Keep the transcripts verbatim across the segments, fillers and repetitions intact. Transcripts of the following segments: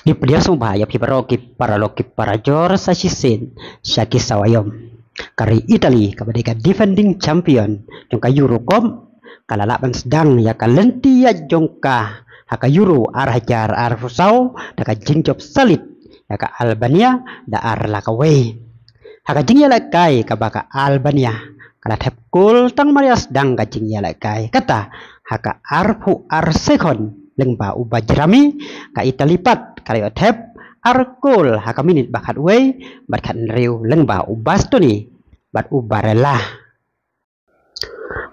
Ki pdiang sngewbha ïa phi baroh ki paralok ki parajor sa shisien sha ki saw aïom. Ka ri Italy kaba dei ka defending champion jong ka Euro Cup ka la lah ban sdang ïa ka lynti ïaid jong ka ha ka Euro ar hajar arphew saw da ka jingjop salit ïa ka Albania da ar la kawei. Ha ka jingïalehkai kaba ka Albania ka la thep kol tang mar ïa sdang ka jingïalehkai, kata ha ka arphew ar sekon lyngba u Bajrami. Ka Italy pat ka la ïoh thep ar kol ha ka minit ba khatwei bad khathynriew lyngba u Bastoni bad u Barella.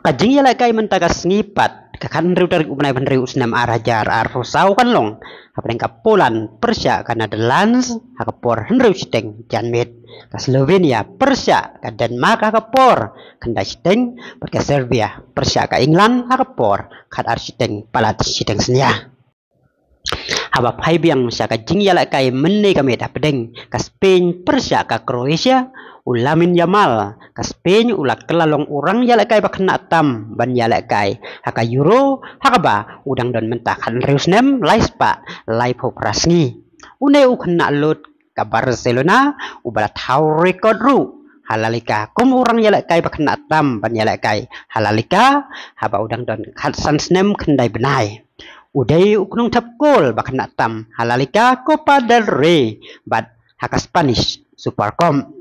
Ka jingïalehkai mynta ka sngi pat, ka khathynriew tarik u bnai ba hynriew u snem ar hajar arphew saw, kan long hapdeng ka Poland pyrshah ka Netherlands ha ka por hynriew shiteng janmiet. Ka Slovenia pyrshah ka Denmark ha ka por khyndai shiteng, bad ka Serbia pyrshah ka England ha ka por khatar shiteng palat shiteng synñia. Haba phai biang sha ka jingïalehkai mynne ka miet hapdeng ka Spain pyrshah ka Croatia, u Lamine Yamal ka Spain u la kylla long u rangïalehkai ba khynnah tam ban ïalehkai ha ka Euro, ha kaba u dang don mynta khathynriew snem, lai spah laiphew phra sngi. Une u khynnah lut ka Barcelona uba la thaw record ruh ha La Liga kum u rangïalehkai ba khynnah tam ban ïalehkai ha La Liga, haba u dang don khatsan snem khyndai bnai. U dei u khnong thep kol ba khynnah tam ha La Liga, Copa del Rey bad ha ka Spanish Super Cup.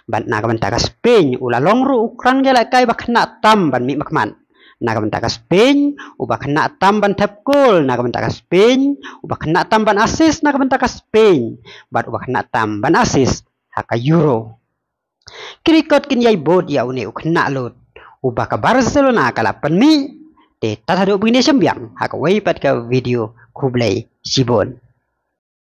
Bad na ka bynta ka Spain u la long ruh u rangïalehkai ba khynnah tam ban mih makhmat. Na ka bynta ka Spain uba khynnah tam ban thep kol, na ka bynta ka Spain uba khynnah tam ban assist, na ka bynta ka Spain bad uba khynnah tam ban assist ha ka Euro. Ki record kin ïai bud ïa une u khynnah lut uba ka Barcelona ka la pynmih. Te tad haduh ba ngin ïa shem biang ha kawei pat ka video, khublei shibun.